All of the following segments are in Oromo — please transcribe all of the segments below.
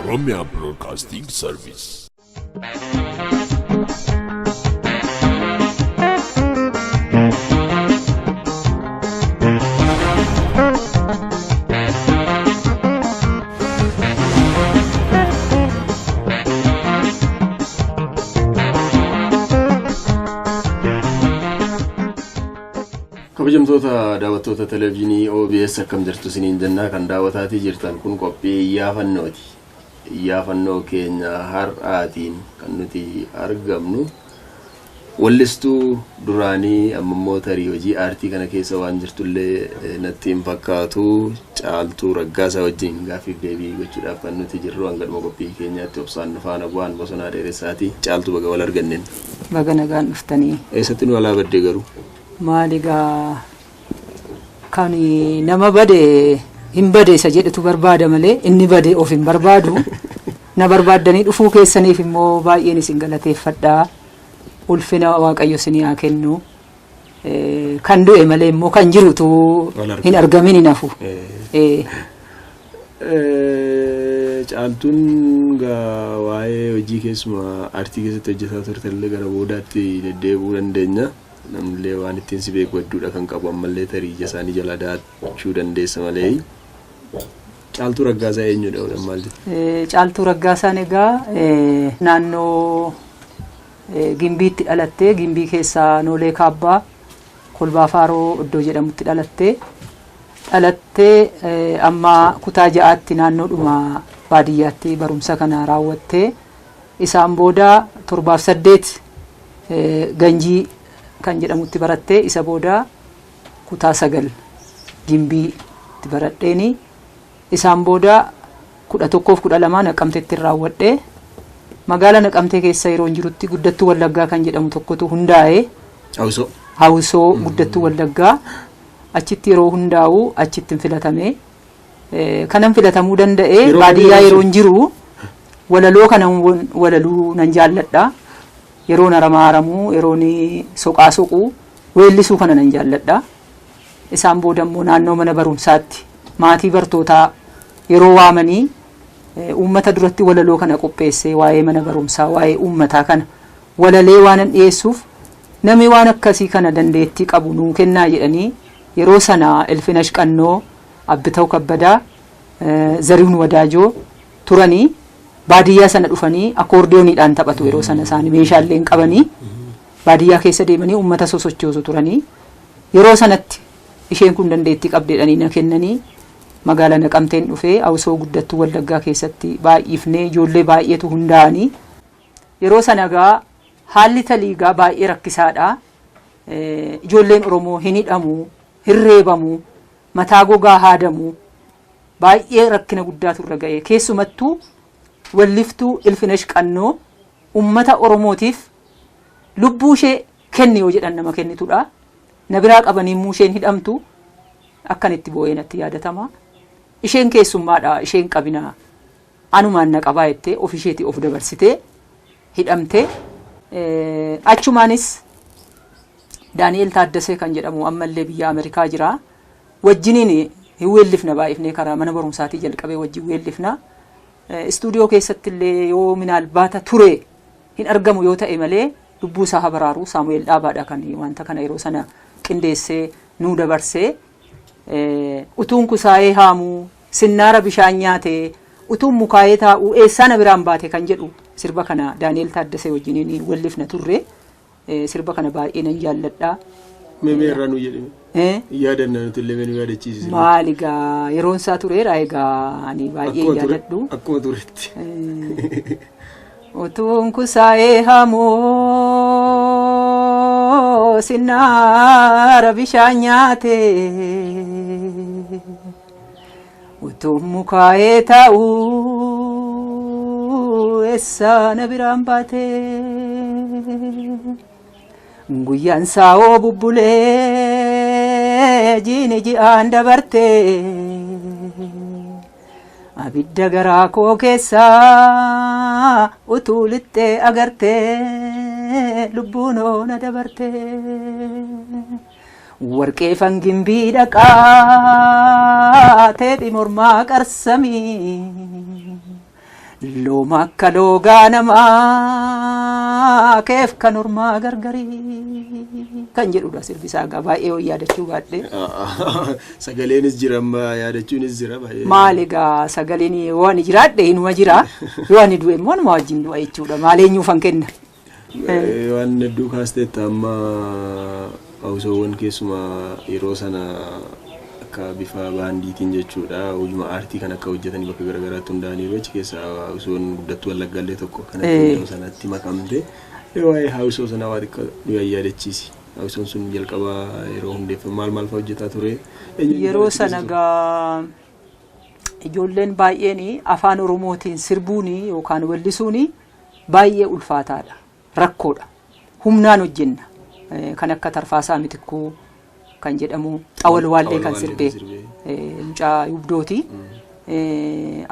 Oromia Broadcasting Service. Kabajamtoota daawwattoota televezyiinii OBS, akkam jirtu isiniin jennaa. Kan daawwataatii jirtan kun qophii iyyaafannooti. Iyyaafannoo keenya har'aatiin kan nuti argamnu wallistuu duraanii, ammammoo tarii hojii aartii kana keessa waan jirtullee natti hin fakkaatu, Caaltuu Raggaasaa wajjin gaaffiif deebii gochuudhaaf kan nuti jirru. Hanga dhuma qophii keenyaatti obsaan nu faana bu'aan. Bosonaa Dheeressaati. Caaltuu, baga wal arganneen. Baga nagaan dhuftanii. Eessatti nu alaa baddee garuu? Maal egaa, kan nama bade hin bade isa jedhetu barbaada malee inni bade of hin barbaadu. Na barbaaddanii dhufuu keessaniif immoo baay'een isin galateeffadha. Ulfina Waaqayyo isinii haa kennu. Kan du'e malee immoo kan jirutu Wal argama. Hin argamin hin hafu. Caaltuun gaa waa'ee hojii keessumaa aartii keessatti hojjetaa turte illee gara boodaatti deddeebi'uu dandeenya. Namnillee waan ittiin si beeku hedduudha kan qabu, ammallee tarii ija isaanii jala daachuu dandeessa malee. Caaltuu Raggaasaa eenyudha jedhan, maal jettu? Caaltuu Raggaasaan egaa naannoo Gimbiitti dhalattee, Gimbii keessaa Noolee Kaabbaa Kolbaa Faaroo iddoo jedhamutti dhalattee. Dhalattee amma kutaa ja'aatti naannoodhuma baadiyyaatti barumsa kana raawwattee, isaan booda torbaaf saddeet Ganjii kan jedhamutti barattee, isa booda kutaa 9 Gimbiitti baradheeni, isaan booda 11f 12 Naqamteetti raawwadhe. Magaala Naqamtee keessa yeroo jirutti Guddattuu Wallaggaa kan jedhamu tokkotu hundaa'e. Hawwisoo. Hawwisoo Guddattuu Wallaggaa achitti yeroo hundaa'u achitti hin filatame. Kanan filatamuu danda'e Yeroo baadiyyaa kamii? Yeroon jiru walaloo kana walaluu nan jaalladha. Yeroon haramaa haramuu, yeroon soqaa soquu, weellisuu kana nan jaalladha. Isaan booda immoo naannoo mana barumsaatti maatii bartootaa yeroo waamanii uummata duratti walaloo kana qopheessee, waa'ee mana barumsaa, waa'ee uummataa kana walalee waanan dhiyeessuuf, namni waan akkasii kana dandeettii qabu nuu kennaa jedhanii, yeroo sana Ilfinash Qannoo, Abbitaw Kabbadaa, Zarihuun Wadaajoo turanii, baadiyyaa sana dhufanii akoordiyooniidhaan taphatu. Yeroo sana isaanii meeshaalee hin qabanii, baadiyyaa keessa deemanii uummata sosochoosu turanii. Yeroo sanatti isheen kun dandeettii qabdeedhanii na kennanii, magaalaa Naqamteen dhufee Hawwisoo Guddattuu Wallaggaa keessatti baay'ifnee ijoollee baay'eetu hundaa'anii. Yeroo sana gaa haalli taliigaa baay'ee rakkisaadha. Ijoolleen Oromoo hin hidhamu, hin reebamu, mataa gogaa haadamu, baay'ee rakkina guddaatu irra ga'e. Keessumattuu walliftuu Ilfinash Qannoo uummata Oromootiif lubbuu ishee kenni yoo jedhan nama kennitudha. Na biraa qabanii immoo isheen hidhamtu akkan itti boo'ee natti yaadatama. Isheen keessummaadha, isheen qabinaa, anumaan na qabaa jettee of isheetii of dabarsitee hidhamte. Achumaanis Daani'el Taaddasee kan jedhamu ammallee biyya Ameerikaa jira. Wajjiniin hin weellifna, baay'ifnee karaa mana barumsaatii jalqabee wajjin weellifna. Istuudiyoo keessatti illee yoo minaalbaata ture hin argamu yoo ta'e malee, lubbuu isaa habaraaru, Saamu'eel Dhaabaadha kan wanta kana yeroo sana qindeessee nuu dabarsee. Utuun kusaayee haamuu sinnaara bishaan nyaatee, utuun mukaayee taa'uu eessaa na biraan baate kan jedhu sirba kana Daani'el Taaddasee wajjiniin weellifna turre. Sirba kana baay'ee nan jaalladha. Mee mee irraa nu jedhime. Yaadanna nuti illee, mee nu yaadachiisi. Maal egaa, yeroon isaa tureera egaa, ani baay'ee Akkuma ture. yaadadhu. Akkuma turetti. Utuun kusaayee hamoo sinnaara bishaan nyaate, utuun mukaa'ee taa'uu eessaa na biraan baate, guyyaan saa'oo bubbulee jiini ji'aan dabarte, abidda garaa koo keessaa utuu lixxee agartee lubbuunoo na dabarte. Warqee fangimbii dhaqaa teephi mormaa qarsamii. Looma akka loogaa namaa keef kan ormaa gargarii kan jedhudha sirbisaa egaa baay'ee yoo yaadachuu baadhee. Sagaleenis jira amma yaadachuunis jira baay'ee. Maal egaa sagaleen yoo ani jiraadhe inuma jira yoo ani du'e immoo numa wajjin du'a jechuudha maal eenyuufan kenna. Waan hedduu kaasteetta amma hawwisoowwan keessumaa yeroo sana akka bifa baandiitiin jechuudha hojuma aartii kan akka hojjetanii bakka garaagaraatti hundaa'aniiru achi keessaa hawwisoon guddattuu Wallaggaallee tokko kan akka yeroo sanatti makamte yeroo waa'ee hawwisoo sanaa waa xiqqoo nu yaadachiisi. Hawwisoon sun jalqaba yeroo hundeeffamu maal maal fa'aa hojjetaa ture? Yeroo sana gaa ijoolleen baay'een afaan Oromootiin sirbuun yookaan wellisuun baay'ee ulfaataadha. Rakkoodha. Humnaan hojjenna. Kan akka Tarfaasaa Mitikkuu kan jedhamu Xawalwaallee kan sirbe mucaa Yubdooti.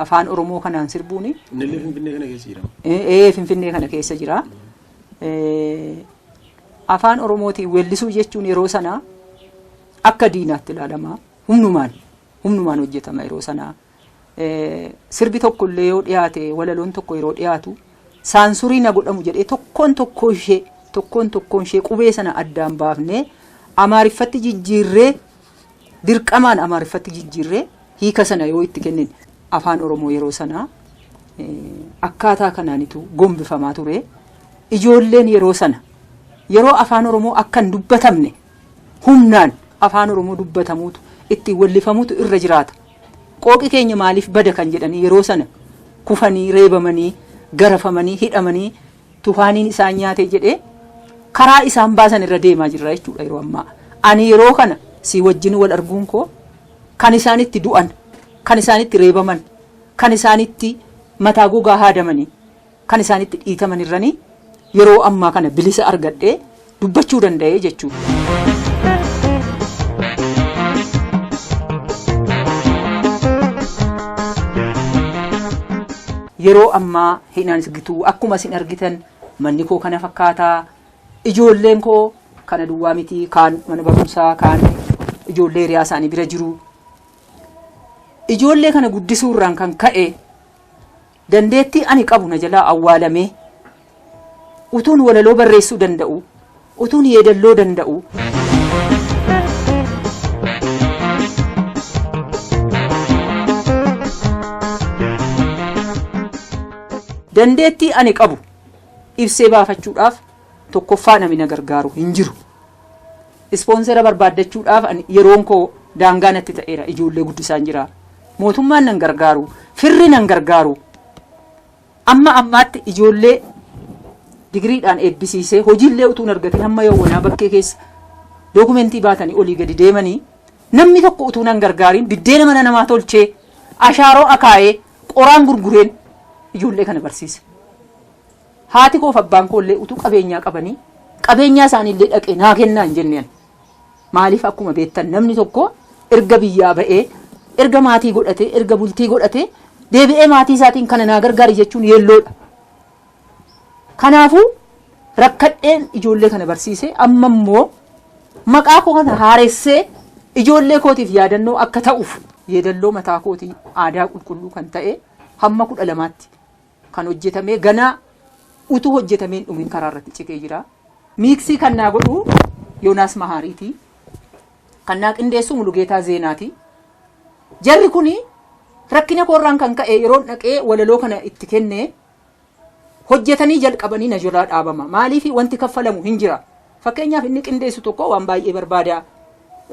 Afaan Oromoo kanaan sirbuun. Innillee Finfinnee kana keessa jira. Ee Finfinnee kana keessa jira. Afaan Oromootiin weellisuu jechuun yeroo sana akka diinaatti ilaalama. Humnumaan humnumaan hojjetama yeroo sana. Sirbi tokko illee yoo dhiyaate walaloon tokko yeroo dhiyaatu saansurii na godhamu jedhee tokkoon tokkoo ishee tokkoon tokkoon ishee qubee sana addaan baafnee Amaariffatti jijjiirree dirqamaan Amaariffatti jijjiirree hiika sana yoo itti kennine afaan Oromoo yeroo sanaa akkaataa kanaanitu gombifamaa ture. Ijoolleen yeroo sana yeroo afaan Oromoo akka hin dubbatamne humnaan afaan Oromoo dubbatamuutu ittiin wellifamuutu irra jiraata. Qooqi keenya maaliif bada kan jedhanii yeroo sana kufanii reebamanii garafamanii hidhamanii tufaaniin isaan nyaate jedhee karaa isaan baasan irra deemaa jirra jechuudha yeroo ammaa. Ani yeroo kana si wajjin wal arguun koo kan isaan itti du'an, kan isaan itti reebaman, kan isaan itti mataa gogaa haadamanii, kan isaan itti dhiitaman irranii yeroo ammaa kana bilisa argadhee dubbachuu danda'ee jechuudha. Yeroo ammaa hin argitu akkuma isin argitan manni koo kana fakkaataa ijoolleen koo kana duwwaa miti kaan mana barumsaa kaan ijoollee hiriyaa isaanii bira jiru. Ijoollee kana guddisuu irraan kan ka'e dandeettii ani qabu na jalaa awwaalamee utuun walaloo barreessuu danda'u utuun yeedalloo danda'u. Dandeettii ani qabu ibsee baafachuudhaaf tokkoffaa namni na gargaaru hin jiru. Ispoonsera barbaaddachuudhaaf yeroon koo daangaa natti ta'eera ijoollee guddisaan jira. Mootummaan nan gargaaru, firri nan gargaaru. Amma ammaatti ijoollee digiriidhaan eebbisiisee hojiillee utuu hin argatin hamma yawwanaa bakkee keessa dookumentii baatanii olii gadi deemanii namni tokko utuu nan gargaariin biddeena mana namaa tolchee ashaaroo akaayee qoraan gurgureen ijoollee kana barsiise. Haati koof abbaan koo illee utuu qabeenyaa qabanii qabeenyaa isaanii illee dhaqee naa kennaa hin jenneen. Maaliif akkuma beektan namni tokko erga biyyaa ba'ee erga maatii godhatee erga bultii godhatee deebi'ee maatii isaatiin kana naa gargaari jechuun yeelloodha. Kanaafuu rakkadheen ijoollee kana barsiisee amma immoo maqaa koo kana haaressee ijoollee kootiif yaadannoo akka ta'uuf yeedalloo mataa kootii aadaa qulqulluu kan ta'e hamma 12tti kan hojjetamee ganaa utuu hojjetamee hin dhumin karaa irratti citee jira. Miiksii kan naa godhu Yoonaas Mahaariiti. Kan naa qindeessu Mulugeetaa Zeenaati. Jarri kuni rakkina koorraan kan ka'e yeroon dhaqee walaloo kana itti kenne hojjetanii jalqabanii na jalaa dhaabama. Maaliif wanti kaffalamu hin jira. Fakkeenyaaf inni qindeessu tokko waan baay'ee barbaada.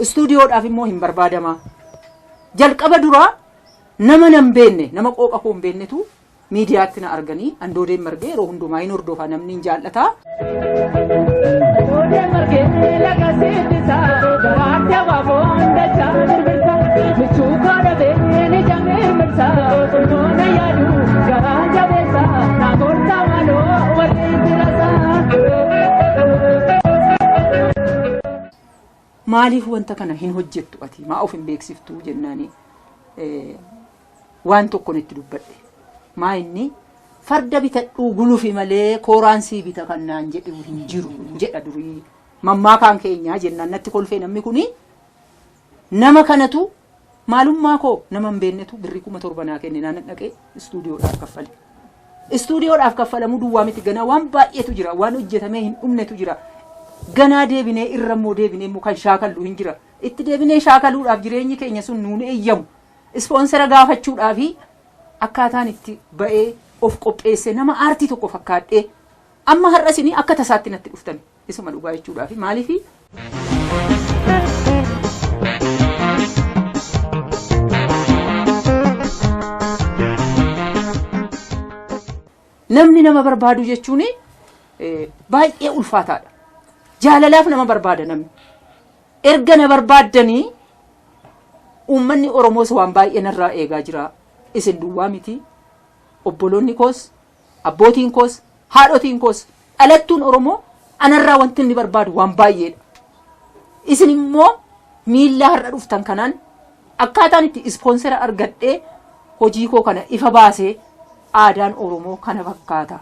Istuudiyoodhaaf immoo hin barbaadama. Jalqaba duraa nama nan beekne nama qooqa koo hin beeknetu miidiyaatti na arganii andoodeen margee yeroo hundumaa hin hordofa namni hin jaallata. Andoodeen margee laga sittisa garaatti abaaboon dachaa birbirsa michuu koo dhabee ni jamirmirsa qulqullina yaadu garaa jabeessa naa gorsa maaloo warri firasa. Maaliif wanta kana hin hojjettu ati maa of hin beeksiftu jennaani waan tokkon itti dubbadhe. Maa inni farda bitadhuu gulufi malee kooraan sii bita kan naan jedhu hin jiru jedha durii mammaakaan keenyaa jennaan natti kolfee namni kuni nama kanatu maalummaa koo nama hin beeknetu birrii 7,000 naa kenne naan dhaqee istuudiyoodhaaf kaffale. Istuudiyoodhaaf kaffalamuu duwwaa miti, ganaa waan baay'eetu jira, waan hojjetamee hin dhumnetu jira. Ganaa deebinee irra immoo deebinee immoo kan shaakallu hin jira. Itti deebinee shaakaluudhaaf jireenyi keenya sun nuun eeyyamu. Ispoonsera gaafachuudhaafi akkaataan itti ba'ee of qopheesse nama aartii tokko fakkaadhee amma har'a isinii akka tasaatti natti dhuftan, isuma dhugaa jechuudhaafi maaliifi. Namni nama barbaadu jechuun baay'ee ulfaataadha. Jaalalaaf nama barbaada namni. Erga na barbaaddanii uummanni Oromoos waan baay'ee narraa eegaa jira. Isin duwwaa miti. Obboloonni koos, abbootiin koos, haadhotiin koos, dhalattuun Oromoo anarraa wanti inni barbaadu waan baay'eedha. Isin immoo miilla har'a dhuftan kanaan akkaataan itti ispoonsera argadhee hojii koo kana ifa baasee aadaan Oromoo kana fakkaata.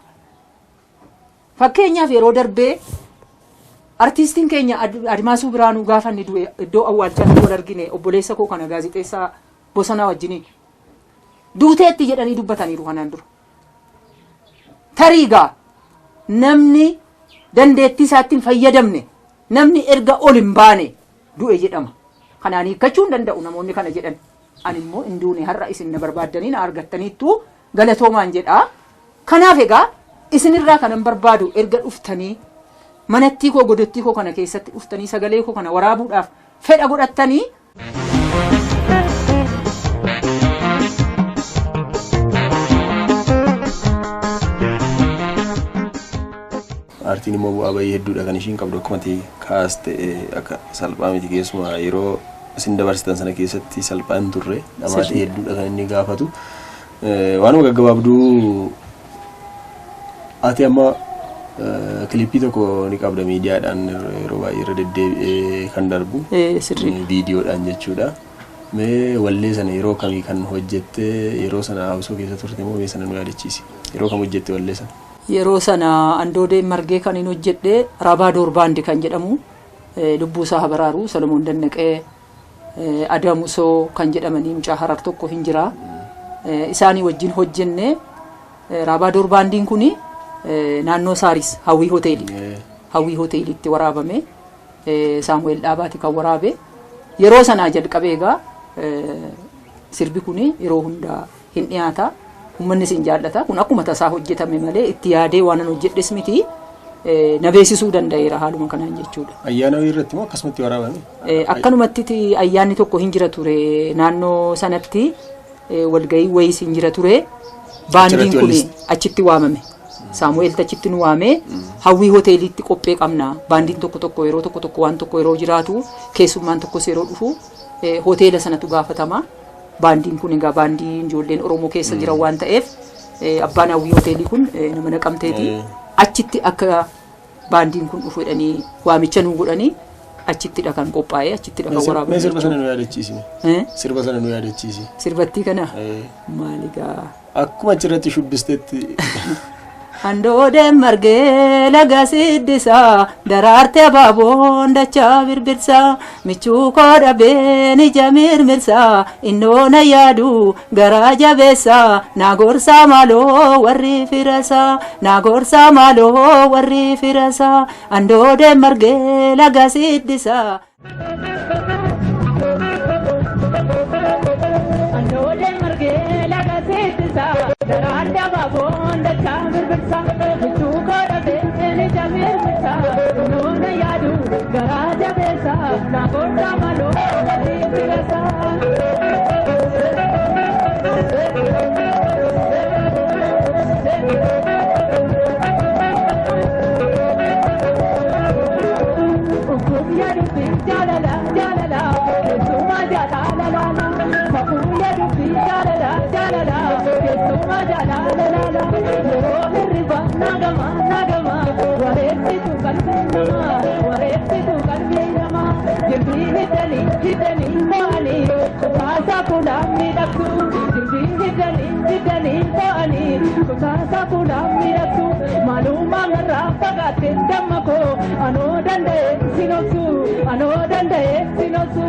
Fakkeenyaaf yeroo darbee artiistiin keenya Admaasuu Biraanuu gaafa inni du'e iddoo awwaalchaatti wal argine, obboleessa koo kana gaazexeessaa Bosonaa wajjiniin. Duuteetti jedhanii dubbataniiru kanaan dura. Tarii gaa namni dandeettii isaatti hin fayyadamne, namni erga ol hin baane du'e jedhama. Kanaan hiikkachuu hin danda'u namoonni kana jedhan. Ani immoo hin duune, har'a isin na barbaaddanii na argattaniittu, galatoomaan jedha. Kanaaf egaa isinirraa kanan barbaadu erga dhuftanii manattii koo, godottii koo kana keessatti dhuftanii sagalee koo kana waraabuudhaaf fedha godhattanii. Aartiin immoo bu'aa bahii hedduudha kan ishiin qabdu, akkuma ati kaaste akka salphaa miti, keessumaa yeroo isin dabarsitan sana keessatti salphaa hin turre, dhamaatii hedduudha kan inni gaafatu. Waanuma gaggabaabduu, ati amma kilippii tokko ni qabda, miidiyaadhaan yeroo baay'ee irra deddeebi'ee kan darbu. Sirrii. Viidiyoodhaan jechuudha. Mee wallee sana yeroo kamii kan hojjette? Yeroo sana hausoo keessa turte moo? Mee sana nu yaadachiisi. Yeroo kam hojjette wallee sana? Yeroo sana Andoodeen Margee kan hin hojjedhe Rabaa Baandi kan jedhamu, lubbuu isaa habaraaru, Solomoon Dannaqee, Adamusoo kan jedhamanii mucaa Harar tokko hin jira. Isaanii wajjin hojjenne. Raabaadoor Baandiin kuni naannoo Saaris Hawwii Hoteelii. Hawwii Hoteelitti waraabame. Saamu'eel Dhaabaati kan waraabe. Yeroo sanaa jalqabee egaa sirbi kuni yeroo hundaa hin dhiyaata. Uummanni isin jaallata. Kun akkuma tasaa hojjetame malee itti yaadee waan an hojjedhes miti. Na beeksisuu danda'eera haaluma kanaan jechuudha. Ayyaana wayii irratti moo akkasumatti waraabame? Akkanumatti ayyaanni tokko hin jira ture naannoo sanatti, walgahii wayiis hin jira ture. Baandiin kun achitti waamame. Saamu'eel achitti nu waamee, Hawwii Hoteeliitti qophee qabna. Baandiin tokko tokko yeroo tokko tokko waan tokko yeroo jiraatu, keessummaan tokkos yeroo dhufu, hoteela sanatu gaafatama. Baandiin kun egaa baandii ijoolleen Oromoo keessa jiran waan ta'eef, abbaan Hawwii Hoteelii kun nama Naqamteeti. Achitti akka baandiin kun dhufu jedhanii waamicha nuu godhanii, achittidha kan qophaa'e, achittidha kan waraabame. Mee sirba sana nu yaadachiisi. Sirba sana nu yaadachiisi. Sirbattii kana maali gaa? Akkuma achirratti shubbistetti. Andoodeen margee laga siddisaa, daraarte abaaboon dachaa birbirsaa, michuu koo dhabeen ija mirmirsaa, innoo na yaadu garaa jabeessaa, naa gorsaa maaloo warri firasaa, naa gorsaa maaloo warri firasaa, andoodeen margee laga siddisaa. Andoodee margee laga seetisaa, daraarte abaaboon dachaa birbirsaa, michuu koo dhabeen ija mirmirsaa, innoo na yaadu garaa jabeessaa, naa gorsaa maaloo warri firasaa. Uffuuf dubbii jaalala jaalala, keessumaa jaalala laala, safuu dubbii jaalala jaalala, keessumaa jaalala laala, yeroo hirriba nagama nagama, wareessitu qalbii namaa, wareessitu qalbii namaa, jirbii hiddanii hiddanii mo'anii, kutaasa fuulaa miidhagsu, jirbii hiddanii hiddanii mo'anii, kutaasa fuulaa miidhagsu, maalummaa narraa fagaatte damma koo, anoo danda'e sin obsu, anoo danda'e sin obsu.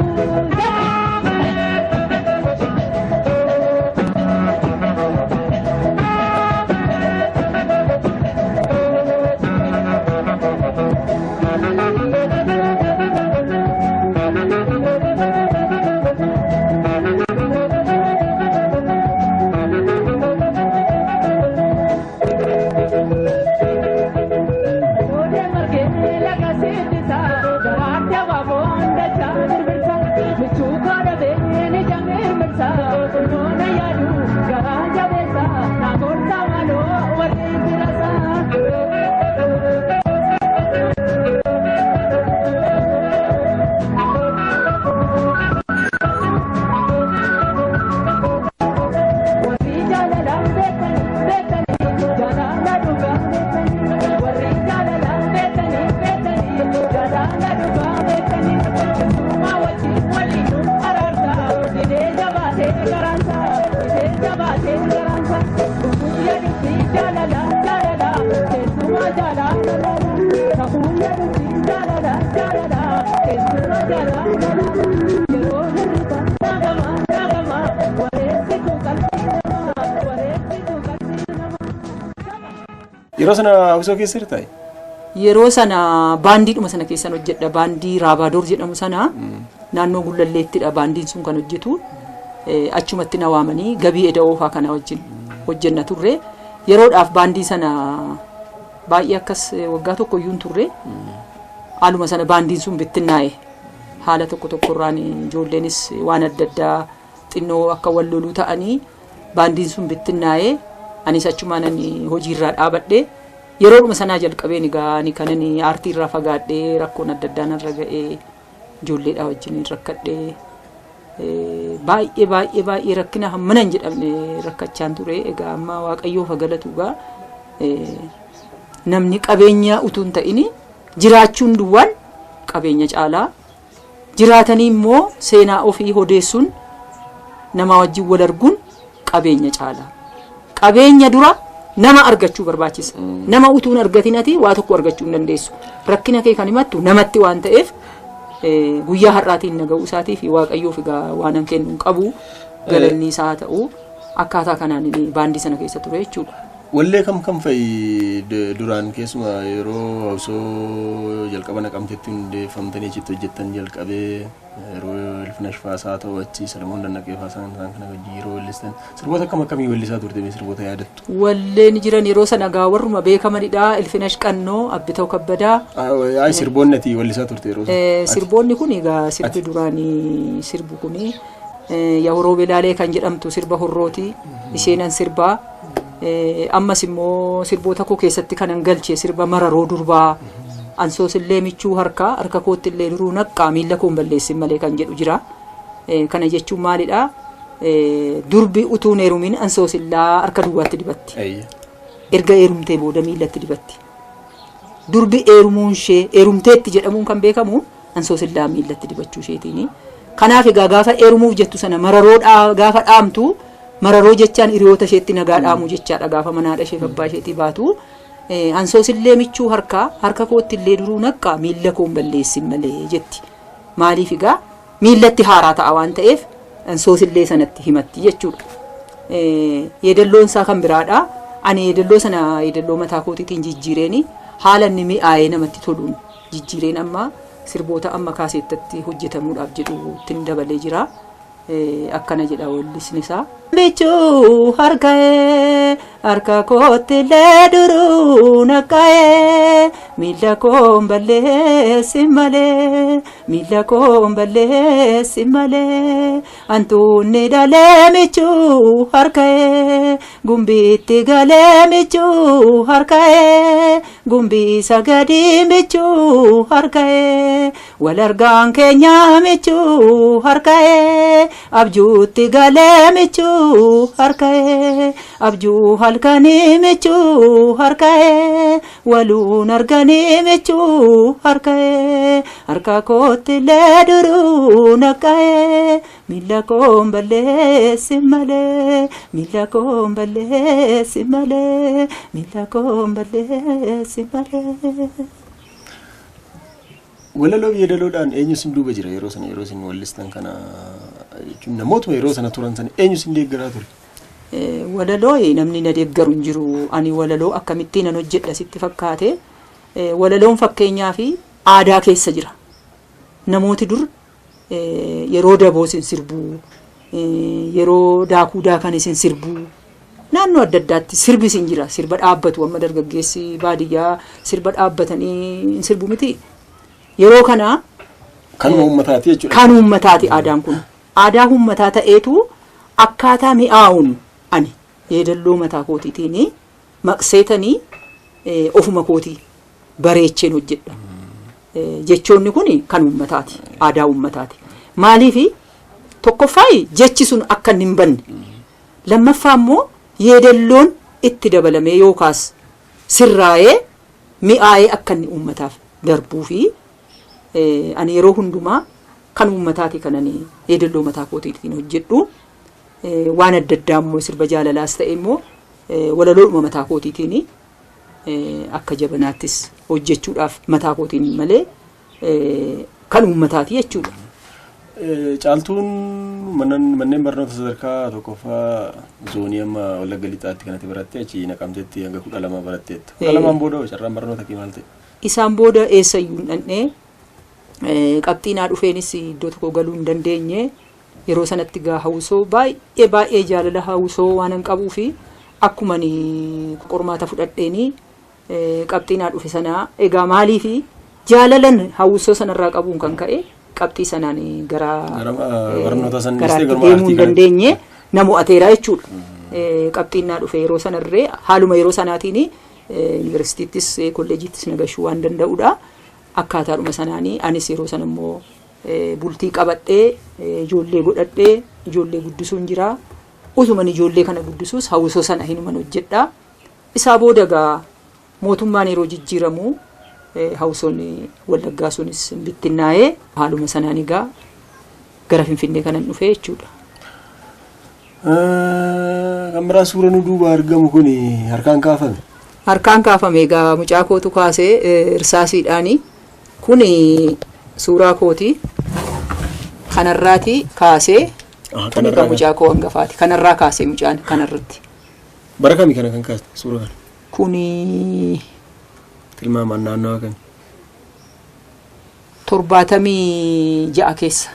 Yeroo sana hawwisoo keessa jirtaa? Yeroo sana baandiidhuma sana keessan hojjedha. Baandii Raabaadoor jedhamu sana naannoo Gullalleettidha baandiin sun kan hojjetu. Achumatti na waamanii gabii eda'oo fa'aa kana wajjin hojjenna turre. Yeroodhaaf baandii sana baay'ee akkas waggaa tokko iyyuu hin turre. Haaluma sana baandiin sun bittinnaa'e. Haala tokko tokkorraan ijoolleenis waan adda addaa xinnoo akka wal loluu ta'anii baandiin sun bittinnaa'e. Anis achumaan ani hojiirraa dhaabadhe. Yeroodhuma sanaa jalqabeen egaa ani kanan aartiirraa fagaadhee rakkoon adda addaa narra ga'ee ijoolleedhaa wajjin rakkadhee baay'ee baay'ee baay'ee rakkina hammana hin jedhamne rakkachaan ture. Egaa amma Waaqayyoof haa galatu egaa namni qabeenya utuu hin ta'in jiraachuun duwwaan qabeenya caalaa jiraatanii immoo seenaa ofii odeessuun namaa wajjin wal arguun qabeenya caala. Qabeenya dura nama argachuu barbaachisa. Nama utuu hin argatin ati waa tokko argachuu hin dandeessu. Rakkina kee kan himattu namatti waan ta'eef guyyaa har'aatiin na ga'uu isaatii fi Waaqayyoof egaa waan an kennu hin qabu. Galanni isaa haa ta'u. Akkaataa kanaan inni baandii sana keessa ture jechuudha. Wallee kam kam fa'i duraan keessumaa yeroo osoo jalqaba Naqamteetti hundeeffamtanii achitti hojjettan jalqabee yeroo Ilfinash Faasaa ta'u achi Salamoon Dannaqee Faasaa isaan kana wajjin yeroo weellistan sirboota akkam akkamii weellisaa turte mee sirboota yaadattu? Walleen jiran yeroo sana gaa warruma beekamanidha. Ilfinash Qannoo, Abbitaw Kabbadaa. Ay sirboonni ati weellisaa turte yeroo sana. Sirboonni kun egaa sirbi duraanii sirbu kuni Yaa Horoo Belaalee kan jedhamtu sirba horrooti. Isheenan sirbaa. Ammas immoo sirboota koo keessatti kanan galche sirba mararoo durbaa. Ansoosillee michuu harkaa harka kootti illee duruu naqqaa miilla koon balleessin malee kan jedhu jira. Kana jechuun maalidha? Durbi utuu hin heerumin ansoosillaa harka duwwaatti dibatti. Erga heerumtee booda miillatti dibatti. Durbi heerumuun ishee heerumteetti jedhamuun kan beekamu ansoosillaa miillatti dibachuu isheetiini. Kanaaf egaa gaafa heerumuuf jettu sana mararoo gaafa dhaamtu mararoo jechaan hiriyoota isheetti nagaa dhaamuu jechaadha gaafa mana haadha isheef abbaa isheetii baatu. Ansoosillee michuu harkaa harka kootti illee duruu naqqaa miilla koon balleessin malee jetti. Maaliif egaa miillatti haaraa ta'a waan ta'eef ansoosillee sanatti himatti jechuudha. Yeedalloon isaa kan biraadha. Ani yeedalloo sana yeedalloo mataa kootiitiin jijjiireeni haala inni mi'aayee namatti toluun jijjiireen amma sirboota amma kaaseettatti hojjetamuudhaaf jedhu ittiin dabalee jira. Akkana jedha weellisni isaa. Michuu harka'ee harka kootti illee duruu naqqa'ee miilla koon balleessin malee miilla koon balleessin malee antuunni dhalee michuu harka'ee gumbiitti galee michuu harka'ee gumbii sagadii michuu harka'ee wal argaan keenya michuu harka'ee abjuutti galee michuu harka'ee abjuu halkanii michuu harka'ee waluun arganii michuu harka'ee harka kootti illee duruu naqqa'ee miilla koon balleessin malee miilla koon balleessin malee miilla koon balleessin malee. Walaloo fi yeedaloodhaan eenyu isin duuba jira yeroo sana yeroo isin wallistan kana jechuun namootuma yeroo sana turan sana eenyu isin deeggaraa ture? Walaloo namni na deeggaru hin jiru. Ani walaloo akkamittiin nan hojjedha sitti fakkaate. Walaloon fakkeenyaa fi aadaa keessa jira. Namooti dur yeroo daboo isin sirbuu, yeroo daakuu daakan isin sirbuu, naannoo adda addaatti sirbi isin jira. Sirba dhaabbatu amma dargaggeessi baadiyyaa sirba dhaabbatanii hin sirbu miti. Yeroo kana Kanuma uummataati jechuudha. Kan uummataati aadaan kun. Aadaa uummataa ta'eetu akkaataa mi'aawuun ani yeedalloo mataa kootiitiin maqseetanii ofuma kootii bareecheen hojjedha. Jechoonni kun kan uummataati. Aadaa uummataati. Maaliif tokkoffaa jechi sun akka inni hin banne. Lammaffaa immoo yeedalloon itti dabalamee yookaas sirraa'ee mi'aa'ee akka inni uummataaf darbuu fi ani yeroo hundumaa kan uummataati kan ani yeedalloo mataa kootiitiin hojjedhu. Waan adda addaa immoo sirba jaalalaas ta'e immoo walaloodhuma mataa kootiitiin akka jabanaattis hojjechuudhaaf mataa kootiin malee kan uummataati jechuudha. Caaltuun manneen barnoota sadarkaa tokkoffaa zoonii amma Wallagga Lixaatti kanatti barattee achi Naqamteetti hanga 12 baratteetta. 12n booda hoo carraan barnoota kee maal ta'e? Isaan booda eessayyuu hin dhaqne. Qabxii naa dhufeenis iddoo tokko galuu hin dandeenye. Yeroo sanatti gaa hawwisoo baay'ee baay'ee jaalala hawwisoo waanan qabuufi akkuman qormaata fudhadheeni qabxii naa dhufe sana egaa maaliifi jaalalan hawwisoo sanarraa qabuun kan ka'e qabxii sanaan gara Gara barnoota san dhiistee garaatti garuma deemuu hin aartii kanatti. dandeenye na mo'ateera jechuudha. Qabxiin naa dhufe yeroo sanarree haaluma yeroo sanaatiin yuunivarsiitiittis kolleejiittis na gashuu waan danda'udha. Akkaataadhuma sanaanii anis yeroo sana immoo bultii qabadhee ijoollee godhadhee ijoollee guddisuun jira. Utuman ijoollee kana guddisuus hawwisoo sana hinuman hojjedha. Isaa booda egaa mootummaan yeroo jijjiiramu hawwisoon Wallaggaa sunis bittinnaa'ee haaluma sanaan egaa gara Finfinnee kanan dhufe jechuudha. Kan biraa suura nu duuba argamu kun harkaan kaafame. Harkaan kaafame, egaa mucaa kootu kaasee irsaasiidhaani. Kun suuraa kooti. Kanarraati kaasee. Kun kan mucaa koo hangafaati. Kanarraa kaasee mucaan kanarratti. Bara kami kana kan kaaste suura kana? Kuni Tilmaamaan naannawa kami? 76 keessa.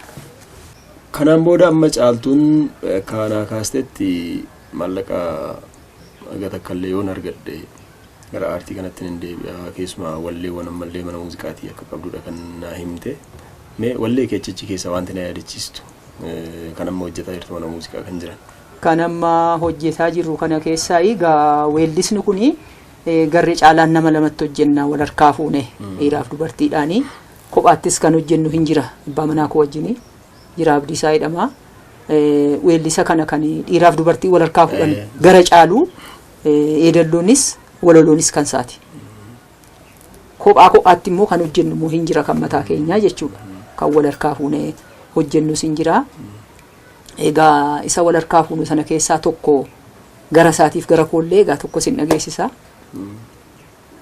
Kanaan booda amma Caaltuun kanaa kaastetti maallaqa haga takka illee yoon argadhe gara aartii kanatti nan deebi'a, keessumaa walleewwan ammallee mana muuziqaatii akka qabdudha kan naa himte. Mee wallee kee achi keessa wanti na yaadachiistu kan amma hojjetaa jirtu mana muuziqaa kan jiran. Kan amma hojjetaa jirru kana keessaa egaa weellisni kuni garri caalaan nama lamatti hojjenna, wal harkaa fuune, dhiiraaf dubartiidhaani. Kophaattis kan hojjennu hin jira, abbaa manaa koo wajjini jira, Abdiisaa jedhama. Weellisa kana kan dhiiraaf dubartii wal harkaa fuudhan gara caalu yeedalloonis walaloonis kan isaati. Kophaa kophaatti immoo kan hojjennu immoo hin jira, kan mataa keenyaa jechuudha. Kan wal harkaa fuunee hojjennus hin jira. Egaa isa wal harkaa fuunu sana keessaa tokko gara isaatiif gara koollee egaa tokko sin dhageessisa.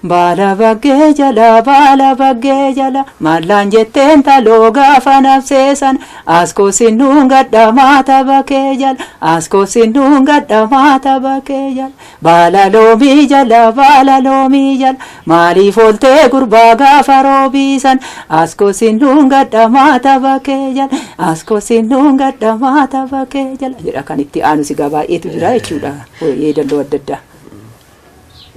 Baala baggee jala, baala baggee jala, mallaan jetteen taloo gaafa nafseesan, askoo sinnuun gadhamaa tabakee jala, askoo sinnuun gadhamaa tabakee jala, baala loomii jala, baala loomii jala, maaliif ooltee gurbaa gaafa roobiisan, askoo sinnuun gadhamaa tabakee jala, askoo sinnuun gadhamaa tabakee jala jedha. Kan itti aanu sigaa baay'eetu jira jechuudha, yeedalloo adda addaa.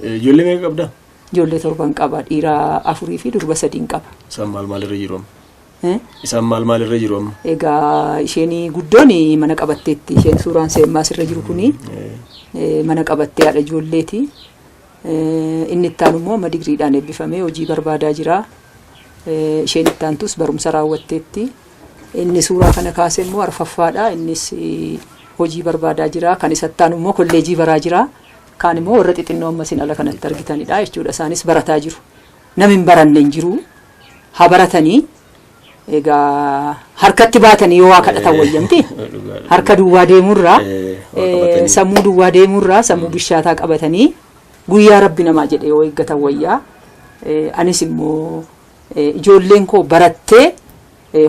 Ijoollee meeqa qabdaa? Ijoollee torban qaba, dhiira afurii fi durba sadiin qaba. Isaan maal maalirra jiru amma? Eh? Isaan maal maalirra jiru amma? Egaa isheen guddoon mana qabatteetti, isheen suuraan seemmaa asirra jiru kuni mana qabattee haadha ijoolleeti. Inni itti aanu immoo amma digriidhaan eebbifamee hojii barbaadaa jira. Isheen itti aantus barumsa raawwatteetti. Inni suuraa kana kaase immoo arfaffaadha. Innis hojii barbaadaa jira. Kan isatti aanu immoo kolleejii baraa jira. Kaan immoo warra xixinnoo amma isin ala kanatti argitanidha jechuudha. Isaanis barataa jiru. Namni hin baranne hin jiru. Haa baratanii, egaa harkatti baatanii yoo waa kadhatan wayyamti. Harka duwwaa deemurraa Waa qabatanii. Sammuu duwwaa deemurraa sammuu bishaataa qabatanii guyyaa rabbi namaa jedhee yoo eeggatan wayyaa. Anis immoo ijoolleen koo barattee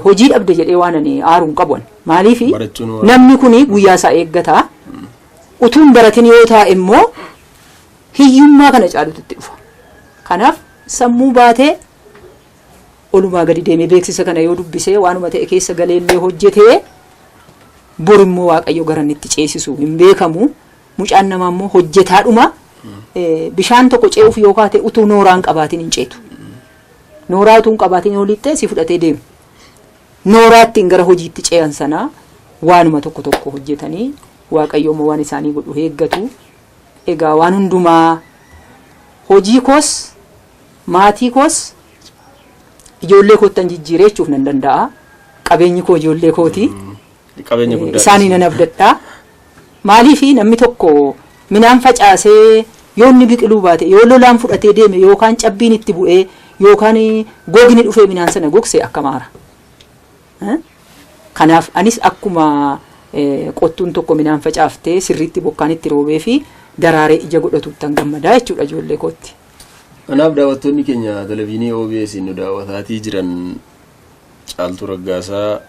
hojii dhabde jedhee waan ani aaru hin qabu ani. Maaliifi Barachuun waan- namni kuni guyyaa isaa eeggata. Utuu hin baratin yoo taa'e immoo hiyyummaa kana caalutu itti dhufa. Kanaaf sammuu baatee olumaa gadi deemee beeksisa kana yoo dubbisee waanuma ta'e keessa galeellee hojjetee bor immoo Waaqayyo gara inni itti ceesisu hin beekamu. Mucaan namaa immoo hojjetaadhuma bishaan tokko ce'uuf yoo kaate utuu nooraa hin qabaatin hin ceetu. Nooraa utuu hin qabaatin yoo lixxee si fudhatee deema. Nooraa ittiin gara hojiitti ce'an sanaa waanuma tokko tokko hojjetanii Waaqayyo immoo waan isaanii godhu eeggatu. Egaa waan hundumaa hojii koos maatii koos ijoollee koottan jijjiiree jechuuf nan danda'a. Qabeenyi koo ijoollee kooti. Qabeenya guddaa. Isaanii nan abdadha. Maaliifi namni tokko midhaan facaasee yoo inni biqiluu baate, yoo lolaan fudhatee deeme, yookaan cabbiin itti bu'ee, yookaan gogni dhufee midhaan sana gogse akka maara. Kanaaf anis akkuma Qottuun tokko midhaan facaaftee sirriitti bokkaan itti roobee fi daraaree ija godhatuttan gammadaa jechuudha ijoollee kootti. Kanaaf daawwattoonni keenya televiizyinii OBS nu daawwataatii jiran, Caaltuu Raggaasaa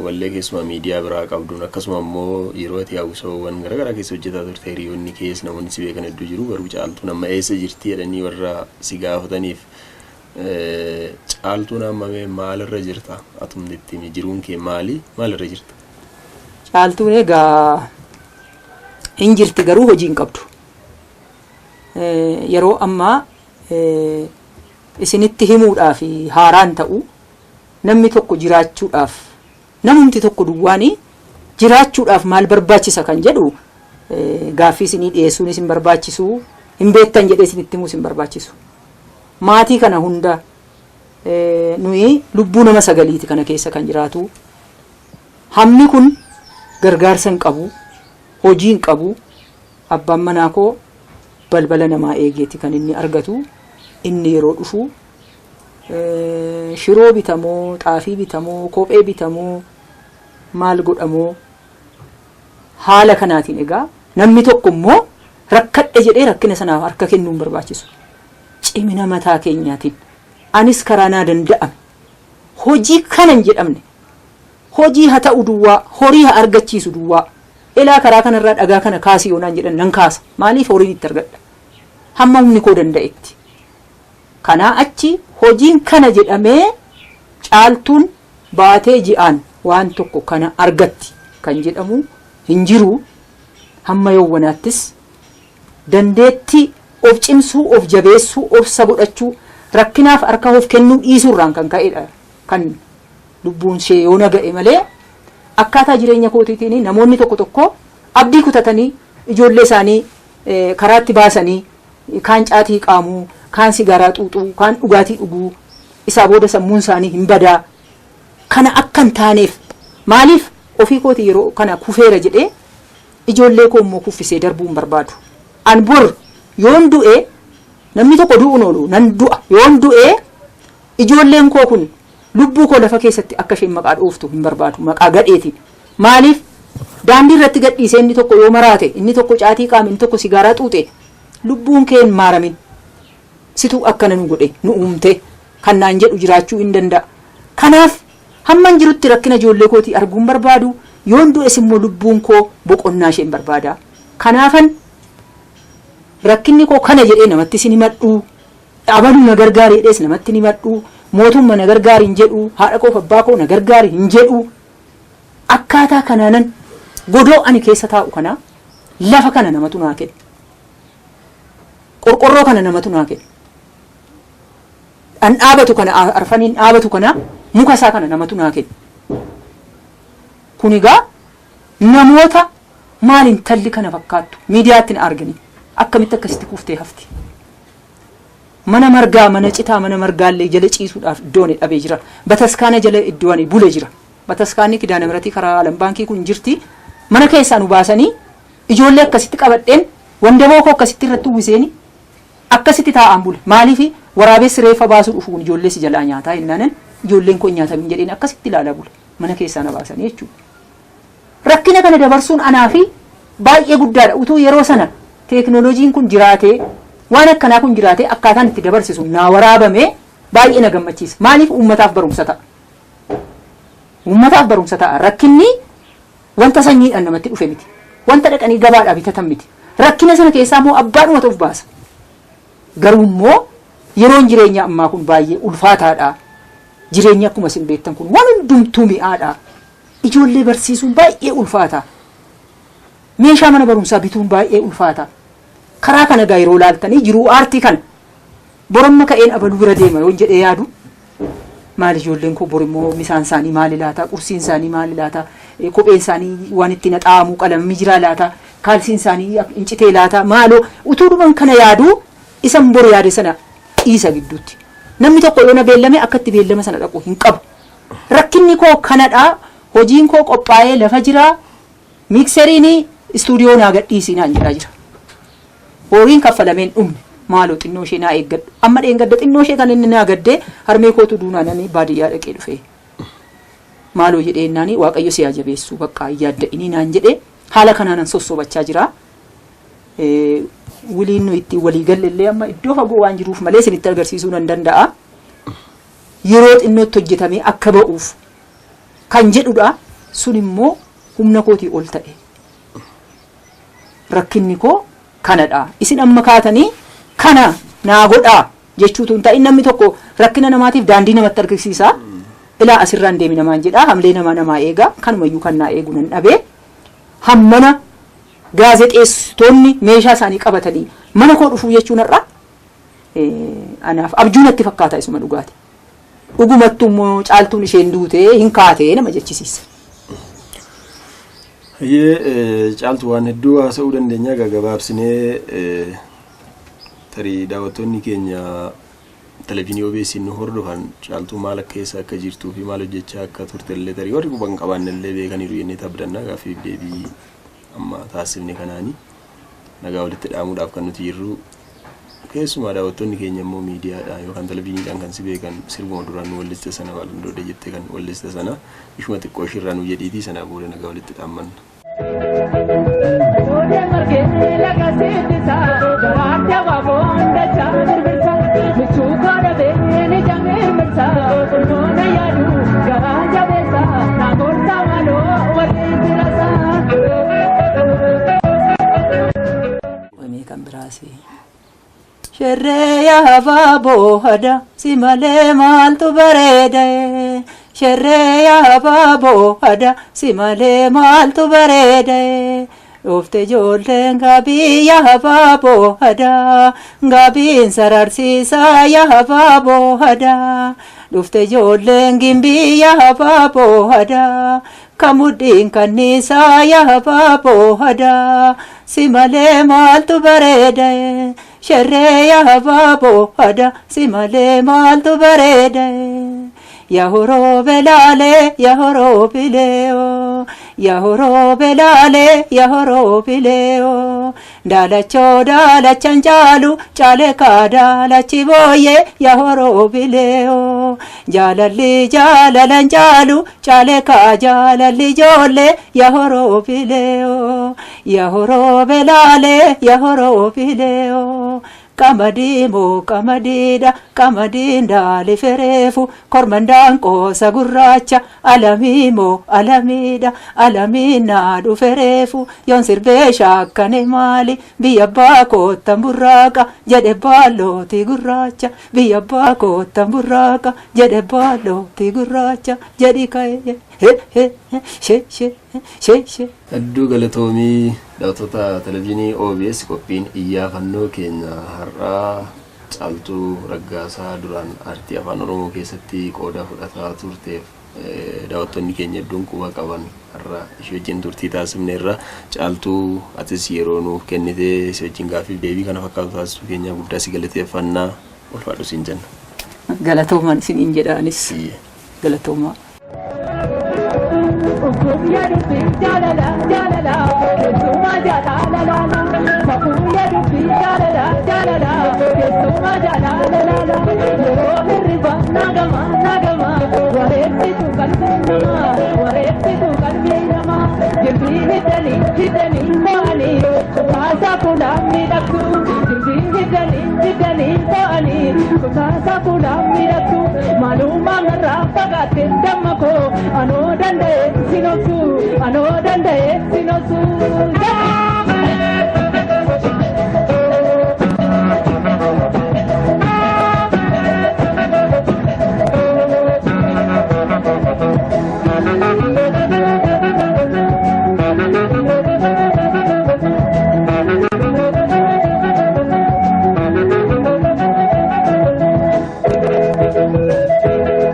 wallee keessumaa miidiyaa biraa qabduun, akkasuma immoo yeroo ati hawwisoowwan garaagaraa keessa hojjetaa turte, hiriyoonni kees, namoonni si beekan hedduu jiru. Garuu Caaltuun amma eessa jirti jedhanii warra si gaafataniif, Caaltuun amma mee maalirra jirta? Atumti itti himi, jiruun kee maali? Maalirra jirta? Caaltuun egaa hin jirti, garuu hojii hin qabdu. Yeroo ammaa isinitti himuudhaaf haaraan ta'u, namni tokko jiraachuudhaaf, namumti tokko duwwaanii jiraachuudhaaf maal barbaachisa kan jedhu gaaffii isinii dhiyeessuun isin barbaachisu, hin beektan jedhee isinitti himuus hin barbaachisu. Maatii kana hunda, nuyi lubbuu nama sagaliiti kana keessa kan jiraatu. Hammi kun gargaarsa hin qabu, hojii hin qabu. Abbaan manaa koo balbala namaa eegeeti kan inni argatu. Inni yeroo dhufu shiroo bitamoo, xaafii bitamoo, kophee bitamoo, maal godhamoo, haala kanaatiin egaa namni tokko immoo rakkadhe jedhee rakkina sanaaf harka kennuu hin barbaachisu. Cimina mataa keenyaatiin anis karaa naa danda'ame hojii kana hin jedhamne, hojii haa ta'u duwwaa, horii haa argachiisu duwwaa, elaa karaa kanarraa dhagaa kana kaasi yoo naan jedhan nan kaasa. Maaliif? Horiin itti argadha. Hamma humni koo danda'etti. Kanaa achi hojiin kana jedhamee Caaltuun baatee ji'aan waan tokko kana argatti kan jedhamu hin jiru. Hamma yoowwanaattis dandeettii of cimsuu, of jabeessuu, obsa godhachuu, rakkinaaf harka of kennuu dhiisuurraan kan ka'edha kan lubbuun ishee yoona ga'e malee, akkaataa jireenya kootiitiin namoonni tokko tokko abdii kutatanii ijoollee isaanii karaatti baasanii, kaan caatii qaamuu, kaan sigaaraa xuuxuu, kaan dhugaatii dhuguu, isaa booda sammuun isaanii hin badaa. Kana akka hin taaneef, maaliif ofii kooti yeroo kana kufeera jedhee ijoollee koo immoo kuffisee darbuu hin barbaadu. An bor yoon du'e, namni tokko du'uun oolu, nan du'a, yoon du'e ijoolleen koo kun lubbuu koo lafa keessatti akka isheen maqaa dhooftu hin barbaadu, maqaa gadheetiin. Maaliif? Daandii irratti gadhiisee inni tokko yoo maraate, inni tokko caatii qaame, inni tokko sigaaraa xuuxe, lubbuun kee hin maaramin, situ akkana nu godhe, nu uumte kan naan jedhu jiraachuu hin danda'a. Kanaaf hamman jirutti rakkina ijoollee kootii arguu hin barbaadu. Yoon du'es immoo lubbuun koo boqonnaa isheen barbaada. Kanaafan rakkinni koo kana jedhee namatti sin himadhu, abaluu na gargaari jedhees namatti hin himadhu, mootumma na gargaari hin jedhu, haadha koof abbaa koo na gargaari hin jedhu. Akkaataa kanaanan godoo ani keessa taa'u kana, lafa kana namatu naa kenne. Qorqorroo kana namatu naa kenne. An dhaabatu kana, arfaniin dhaabatu kana, muka isaa kana namatu naa kenne. Kun egaa namoota maal intalli kana fakkaattu miidiyaatti na arganii akkamitti akkasitti kuftee hafti? Mana margaa, mana citaa, mana margaallee jala ciisuudhaaf iddoo ani dhabee jira. Bataskaana jala iddoo ani bule jira. Bataskaanni Kidaana Miratii karaa Alam Baankii kun jirti. Mana keessaa nu baasanii ijoollee akkasitti qabadheen, wandaboo koo akkasitti irratti uwwiseeni akkasitti taa'aan bule. Maaliif? Waraabessi reeffa baasuu dhufu kun ijoollee si jalaa nyaataa jennaanan, ijoolleen koo hin nyaatamin jedheen akkasitti ilaalaa bule. Mana keessaa na baasanii jechuudha. Rakkina kana dabarsuun anaa fi baay'ee guddaadha. Utuu yeroo sana teeknooloojiin kun jiraatee, waan akkanaa kun jiraatee, akkaataan itti dabarsisu naa waraabame baay'ee na gammachiisa. Maaliif? Uummataaf barumsa ta'a. Uummataaf barumsa ta'a. Rakkinni wanta sanyiidhaan namatti dhufe miti. Wanta dhaqanii gabaadhaa bitatan miti. Rakkina sana keessaa immoo abbaadhumatu of baasa. Garuu immoo yeroon jireenya ammaa kun baay'ee ulfaataadha. Jireenyi akkuma isin beektan kun waan hundumtuu mi'aadha. Ijoollee barsiisuun baay'ee ulfaata. Meeshaa mana barumsaa bituun baay'ee ulfaata. Karaa kana egaa yeroo ilaaltanii jiruu aartii kana boramma ka'een abaluu bira deema yoon jedhee yaadu, maal ijoolleen koo bor immoo misaan isaanii maali laata, qursiin isaanii maali laata, kopheen isaanii waan ittiin haxaa'amu qalamni jiraa laata, kaalsiin isaanii hin citee laata, maaloo utuu dhuman kana yaadu isan bor yaade sana dhiisa gidduutti. Namni tokko yoo na beellame akka itti beellama sana dhaqu hin qabu. Rakkinni koo kanadha. Hojiin koo qophaa'ee lafa jira. Miikseriin istuudiyoo naa gadhiisii naan jedhaa jira. Horiin kaffalamee hin dhumne. Maaloo xinnoo ishee naa eeggadhu. Amma dheengadda xinnoo ishee kan inni naa gaddee harmee kootu duunaa nani baadiyyaa dhaqee dhufe. Maaloo jedhee naani Waaqayyo si haa jabeessu bakka yaadda'inii naan jedhee haala kanaanan sossobachaa jira. Wiliin nu ittiin walii galle illee amma iddoo fagoo waan jiruuf malee isinitti agarsiisuu nan danda'a. Yeroo xinnootti hojjetamee akka ba'uuf kan jedhudha. Sun immoo humna kootii ol ta'e. Rakkinni koo kanadha. Isin amma kaatanii kana naa godhaa jechuutu hin ta'in namni tokko rakkina namaatiif daandii namatti argisiisa. Ilaa asirraan deemi namaan jedhaa hamlee namaa namaa eega kanumayyuu kan naa eegu nan dhabee hammana gaazexeessitoonni meeshaa isaanii qabatanii mana koo dhufuu jechuun har'a anaaf abjuu natti fakkaata isuma dhugaati. Dhugumattuu immoo Caaltuun isheen duutee hin kaatee nama jechisiisa. Hayyee Caaltu waan hedduu haasa'uu dandeenya gagabaabsinee tarii daawwattoonni keenya televiizyinii OBS nu hordofan Caaltuu maal akka keessa akka jirtuu fi maal hojjechaa akka turte illee tarii warri quba hin qabaanne illee beekaniiru jennee abdanna gaaffiif deebii amma taasifne kanaani nagaa walitti dhaamuudhaaf kan nuti jirru keessumaa daawwattoonni keenya immoo miidiyaadhaan yookaan televiizyiniidhaan kan si beekan sirbuma duraan nu walliste sana Baalandoodee jettee kan walliste sana ishuma xiqqoo ishirraa nu jedhiitii sanaa booda nagaa walitti dhaammanna. Oodee margee laga seetisa garaatti abaaboon dachaa birbirsa michuu koodha beeni jamee mirsa ilmoona yaadu garaa jabeessa naa gorsa maaloo warri firasa. Wamee kan biraasi. Sherree yaa boohada si malee maaltu bareeda Sherree yaa boohada si malee maaltu bareeda Dhoofte ijoolleen gabii yaa boohada gabiin sararsiisaa yaa boohada Dhufte ijoolleen gimbii yaa boohada kamudhiin kanniisaa yaa boohada si malee maaltu bareeda Sherree yaa boohada si malee maaltu bareeda Yaa horoo belaalee yaa horoo bileeoo yaa horoo belaalee yaa horoo bileeoo daalachoo daalachan caalu caale kaa daalachi booyyee yaa horoo bileeoo jaalalli jaalalan caalu caale kaa jaalalli ijoollee yaa horoo bileeoo yaa horoo belaalee yaa horoo bileeoo. Qamadii moo qamadiidha qamadiin daali fereefu kormandaan qoosa gurraacha alamii moo alamiidha alamiin naa dhufereefu yoon sirbee shaakkane maali biyya abbaa koottan burraaqa jedhe baallootii gurraacha biyya abbaa koottan burraaqa jedhe baallootii gurraacha jedhi ka'e he he she she she she. Hedduu galatoomii daawwattoota televiizyinii OBS qophiin iyyaafannoo keenya har'aa Caaltuu Raggaasaa duraan aartii afaan Oromoo keessatti qooda fudhataa turteef daawwattoonni keenya hedduun quba qaban har'a ishee wajjin turtii taasifneerra. Caaltuu atis yeroo nuuf kennitee si wajjin gaaffiif deebii kana fakkaatu taasisuu keenya guddaa si galateeffannaa ulfaadhu siin jenna. Galatoomaan isiniin jedha anis galatoomaa. Ukkum yaadubbii jaalala jaalala keessumaa jaalala laala kakuu yaadubbii jaalala jaalala keessumaa jaalala laala yeroo hirriba nagama nagama wareessitu qalbii namaa wareessitu qalbii namaa jirbii hidhanii hidhanii mo'anii kutaasaa fuulaan miidhagdu jirbii hidhanii hidhanii mo'anii kutaasaa fuulaan miidhagdu maalummaa narraa fagaatte damma koo anoo danda'e sinobsu anoo danda'e sinobsu.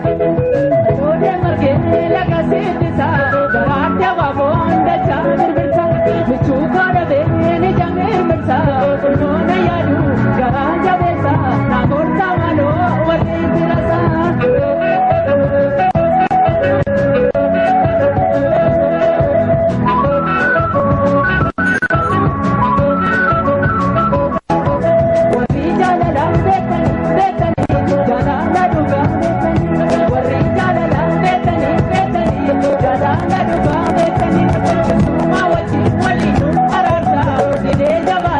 Oodee margee laga seetisa garaatti abaaboon dachaa birbirsa michuu koodha.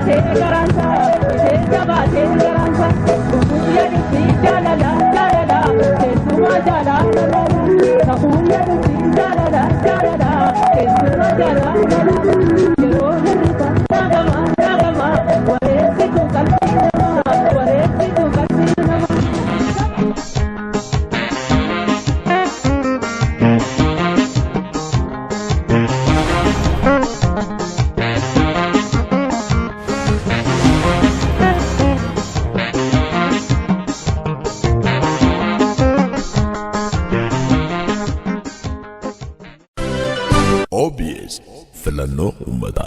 jabaatee garaansa ishee jabaatee garaansa dhufuun yaaddutti jaalala jaalala keessumaa jaalala safuun yaaddutti jaalala jaalala keessumaa jaalala yeroo hirriba dhaagama dhaagama wareessitu qalbii namaa wareessitu qalbii namaa. OBS filannoo uummataa.